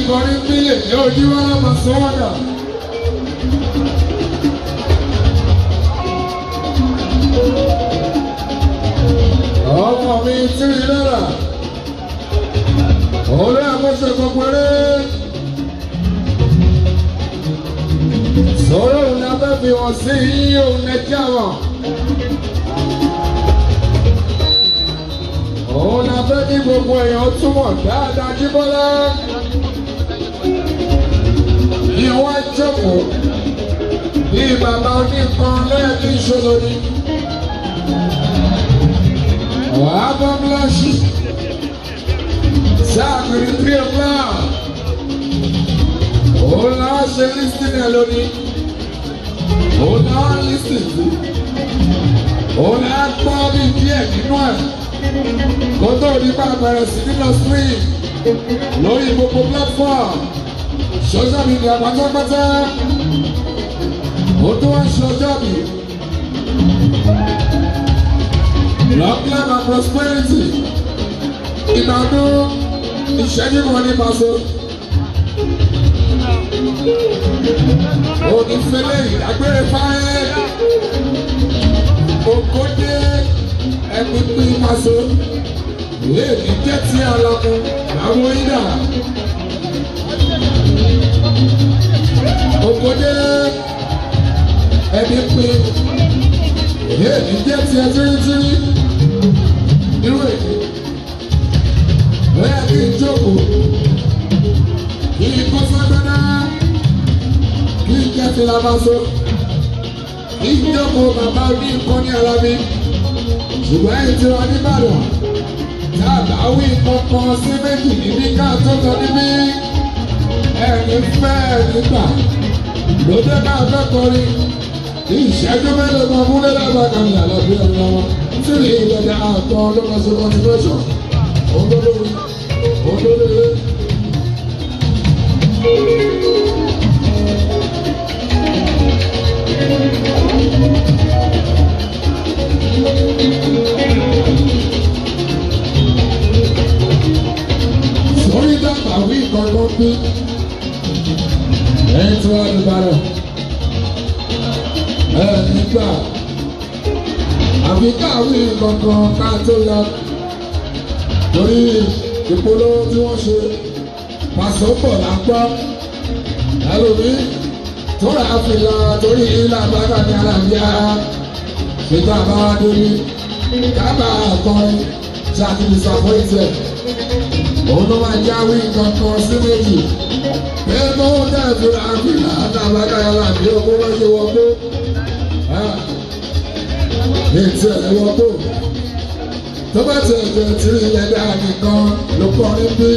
Kọrin bílẹ̀ ní ojú wa máa sọ wọ́dà. Ọmọ mi tíri náírà. Òun ló àkóso gbogbo eré. Sọ̀rọ̀ òun la fẹ́ fi wọ́n sí yín òun lẹ́jà wọn. Òun la fẹ́ kí gbogbo èèyàn túmọ̀ dáadáa Jíbọ́lá. Ní wọ́n jókòó bí bàbá oníkan lẹ́ẹ̀kí ṣoṣo ni. Wàá bọ́ bíláṣí. Sáàkiri 3 o'clock. Òun la ṣe lísìn ẹ̀ lónìí. Òun la lísìn sí. Òun la gbọ́ bí díẹ̀ nínú ẹ̀. Kó tó di bá bẹ̀rẹ̀ sí ní lọ stream lórí gbogbo platform. Social media pátápátá. Ó tó wá ń ṣe ọjọ́ mi. Long life and prosperity. Ìgbàdún ìṣẹ́jú kan ní Paso. Onífẹ́lẹ́ ìdágbére fáyé. Ògòdè ẹ̀mí pín Paso. Èmi jẹ́ ti àlàmú àwọn ìdá. Ògòdè ẹ̀mí pín. Èmi jẹ́ ti ẹ tírítírí. Irú èdè. Bẹ́ẹ̀ kí n jókòó. Kí n kó ságbádá. Kí n jẹ́ ti labaso. Kí n jókòó bàbá oní nǹkan ní Alábí. Ṣùgbọ́n ẹ̀yìn tí wọ́n nìbàdàn. Tá a bá wí kankan sí méjì níbí ká tó sọ níbí. Ẹni fẹ́ nígbà. Ló jẹ́ ká fẹ́ kọrin. Ìṣẹ́jú mélòó kan múlẹ̀ lábàkà ní Àlàbí ọ̀la. Tíri ìlẹ̀dẹ̀ àtọ̀ ló máa ṣe continuation. Òun ló lórí. Òun ló lórí. Sórí dàgbà wí kankan bí. Ẹni tí wọ́n ti bàrẹ̀. Ẹ nígbà. Àfi káwí kankan ká tó lọ. Torí ìpolówó tí wọ́n ṣe Paso pọ̀ là ń gbọ́. Ẹlòmí tó rà á fìlà torí ilà bàbá ní àlàáfíà. Ṣètò àbáwá dórí. Kábà akọrin ṣáàtì disappointed. Òun ló máa jáwé kankan sí méjì. Pé mo dẹ̀ fìlà fìlà àtàbàkà àlàáfíà owó wọ́n ṣe wọ́pọ̀. Ní ti ẹ̀ wọ́pọ̀. Tó bá ti ẹ̀jẹ̀ tí ilẹ̀ dáa nìkan ló kọrin bí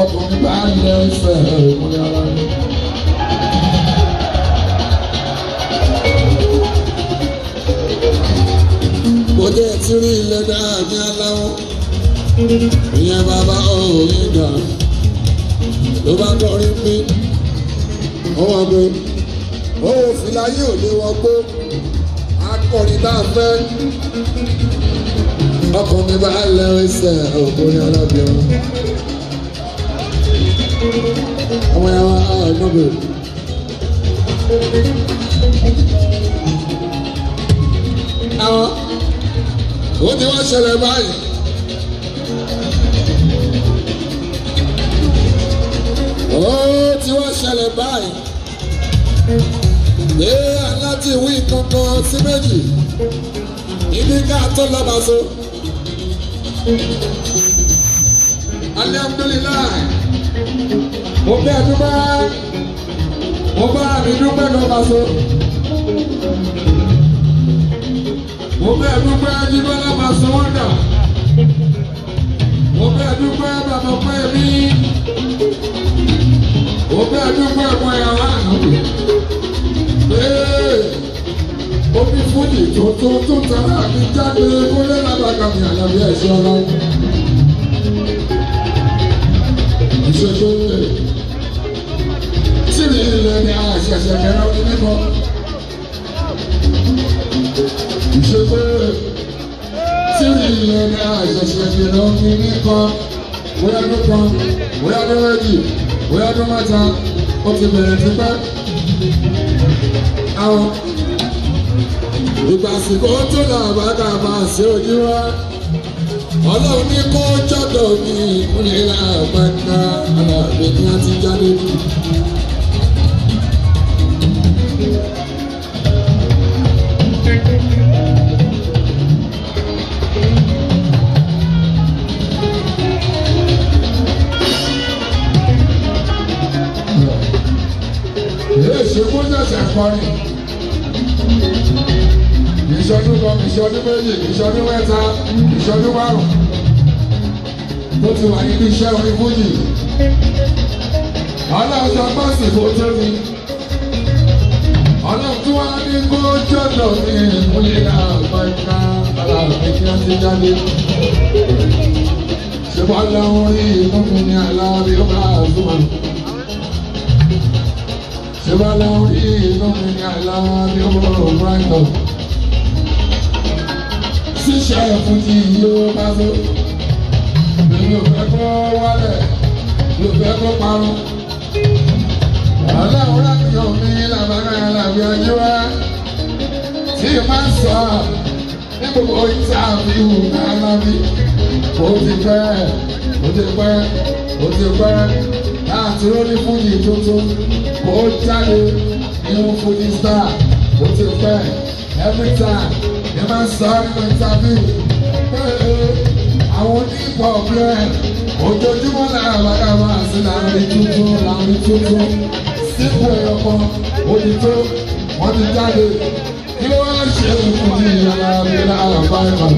ọkùnrin bá lẹ ẹsẹ̀ òun ara rẹ̀. Kò jẹ́ tírí ilẹ̀ dáa ní aláwọ̀. Ìyẹn bàbá òun dà. Ló bá kọrin bí wọ́n wá pé owó fìlà yìí ò lè wọ́pọ̀. Akọrin tá a fẹ́. Ọkùnrin bá lẹ ẹsẹ̀ òkúrin alábìrin. Àwọn ẹ̀wọ̀n àgbọ̀bẹ̀. Àwọn ó ti wá ṣẹlẹ̀ báyìí. Ó ti wá ṣẹlẹ̀ báyìí. Ṣé aláti wí kankan sí méjì? Ibi ká tó lọ́ba so. Alhamdulilayi. Mo bẹ́ẹ̀ dúpẹ́. Mo bá mi dúpẹ́ lọ́ba so. Mo bẹ́ẹ̀ dúpẹ́ Jíbọ́lá Paso Wonder. Mo bẹ́ẹ̀ dúpẹ́ bàbá pẹ́ mi. Mo bẹ́ẹ̀ dúpẹ́ ọmọ ẹ̀rọ àná. Omi fújì tuntun tó tara mi jáde kólé lábàkà mi àlàbí ẹ̀ṣọ́ ọlá. Ìṣèṣe síbi ilẹ̀ ni àṣẹ̀ṣẹ̀ kẹrẹ ní mímọ́. Ìṣèṣe síbi ilẹ̀ ni àṣẹ̀ṣẹ̀ kẹrẹ ní mímọ́. Bóyá ní kan, bóyá ní méjì, Bóyá ọdún 3 ó ti bẹ̀rẹ̀ tipẹ́. Àwọn ìgbà àsìkò tó làbàkà máa ṣe ojú wa. Ọlọ́run ní kó jọ́dọ̀ mi ìkúnlẹ̀ làbàkà alábẹ́ ní a ti jáde ní. Èyí kó ṣẹ̀ṣẹ̀ kọrin. Ìṣọdún 1, ìṣọdún 2, ìṣọdún 3, ìṣọdún 5 tó ti wà nínú iṣẹ́ orin fújì. Ọlọ́run sọ pọ́sì kó tó mi. Ọlọ́run tí wọ́n á ní kó jọ̀dọ̀ mi ìmúlẹ̀ àgbàkà aláàbẹ̀ kí wọ́n ti jáde. Ṣé wọ́n lọ́wọ́ rí inú mi ní aláàbí ó máa súnmọ́? Ṣé wọ́n lọ́wọ́ rí inú mi ní aláàbí ó máa brighton? Ṣíṣe fújì yóò bá tó. Èmi ò fẹ́ kó wálẹ̀, mi ò fẹ́ kó parun. Ọlọ́run láti mi làbára làbí ọjọ́ wá. Tí o máa ń sọ ní gbogbo ìtàbí alábí. Ó ti pẹ́, ó ti pẹ́, ó ti pẹ́. Láti róní fújì tuntun, ó jáde nínú fújì star. Ó ti pẹ́, every time ẹ máa ń sọ nínú ìtàbí. Àwọn onípọ̀ ọ̀pẹ́ ojoojúmọ́ làwọn máa sí láàrin tuntun láàrin tuntun. Sípò ẹ̀yọ̀kan òdìtó wọ́n ti jáde. Kí ló wá ṣe fún mi yàrá mi láàbá ẹ̀fà?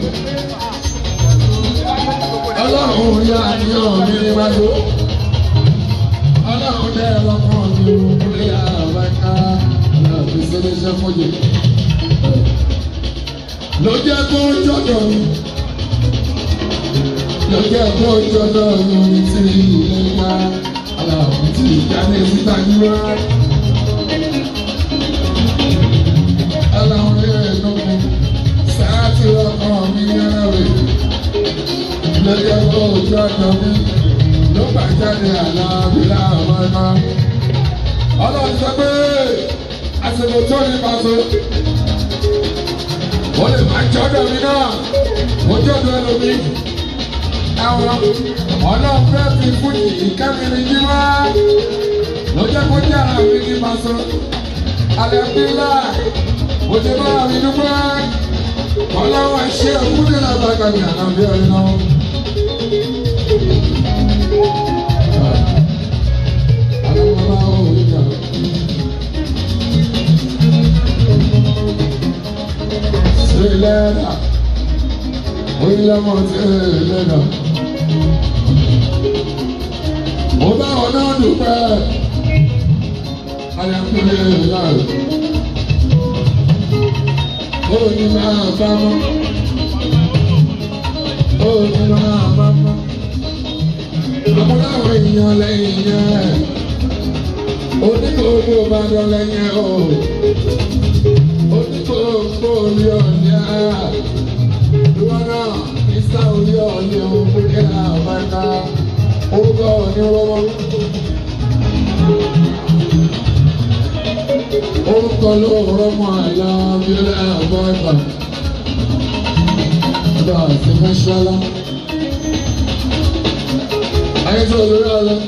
Ọlọ́run rí àníyàn mi níwájú. Ọlọ́run dẹ́ ọlọ́kàn mi ò kúlẹ̀ àbá ẹ̀ka láti ṣẹlẹ̀ iṣẹ́ fúnjì. Ló jẹ́ kó jọ̀dọ̀ mi. Ló jẹ́ kó jọ̀dọ̀ mi tí ilé ká. Aláàbò tí ìjáde síta yíwá. Aláwọ̀ ẹ̀rọ mi sáàtì ọkàn mi yára rè. Ló jẹ́ kó jọ̀dọ̀ mi. Ló gbà jáde àlàáfíà láwọn ẹ̀ma. Ọlọ́run sọ pé àsìkò tó ní pàṣẹ. Ó lè máa jọ́dọ̀ mi náà, ó jọ́dọ̀ ẹlòmí. Àwọn ọlọ́run fẹ́ fi fújì ìkẹ́mi ní wá. Ló jẹ́ kó jẹ́ ara mi ní pàṣẹ. Alhamdulillah, mo ti bá mi dúpẹ́. Ọlọ́run ṣe òkúté lágbàgbà mi àná bí ọ̀rẹ́ náà. Lẹ́nà, orílẹ̀-èdè tí lẹ́nà. Mo bá wọn náà dúpẹ́, alhamdulillah. Ó ní máa bá mọ́, ó ní máa bá mọ́. Àmúláwọ̀ èèyàn lẹ́yìn yẹn, onígbòógbò bá dán lẹ́yìn o. Onígbòógbò orí ọ̀lẹ́ ìwọ náà ìsá orí ọ̀lẹ́ òkúlẹ̀ àbáńká orúkọ òní rọ́mọ́. Orúkọ ló rọ́mọ́ àlá bíọ́lá àbáńká. Ọba àti mẹ́ṣálá. Ayé tó lórí ọ̀lẹ́.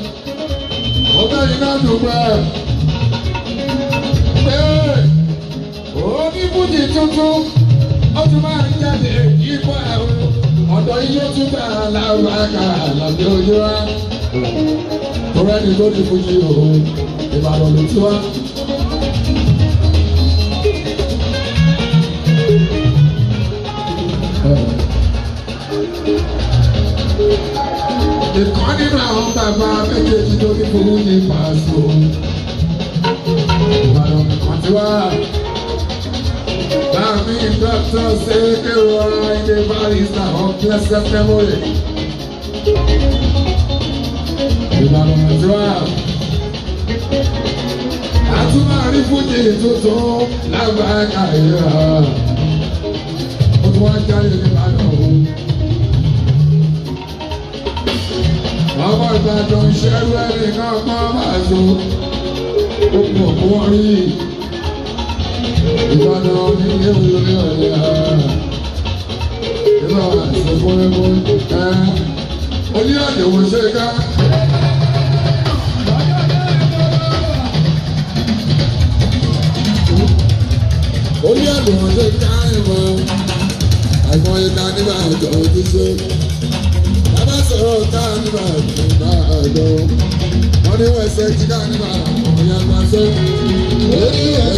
Ọba yìí náà dùgbẹ́. Onífújì tuntun ó tún máa ń jáde yípo ẹ̀rù ọ̀dọ̀ yíyó tún bá aláwọ̀ àlàbí ojú wa. Torí ẹni tó ní fújì òun Ìbàdàn ló ti wá. Ìkan nínú àwọn bàbá méjèèjì tó ní fújì Pàṣọ Ìbàdàn kan ti wá. Bàmí Dr. Sikiru Ayinde Barrister of blessed memory. Ìbàdàn Nàìjíríà. Àtúmọ̀ fújì tuntun lágbàáyà ìhà. Ó tún wá jáde nígbàdàn o. Ọmọ Ìbàdàn ìṣẹ́rú ẹni kan kọ́ máa so. Ó pọ̀ fún wọn rí. Ìbàdàn nílé olórí ọ̀rẹ́ ìbá àṣẹ fúnrẹ́fún ẹ́. Oníyànjú wo ṣe ká? Oníyànjú wo ṣe ká ìmọ̀? Àìmọ̀ ìka nígbà àjọ ojúṣe. Bàbá sọ̀rọ̀ ká nígbà àjọ. Wọ́n ní wọ́n ẹsẹ̀ kíkà nígbà ọ̀yà gbàṣẹ́. Oníyànjú.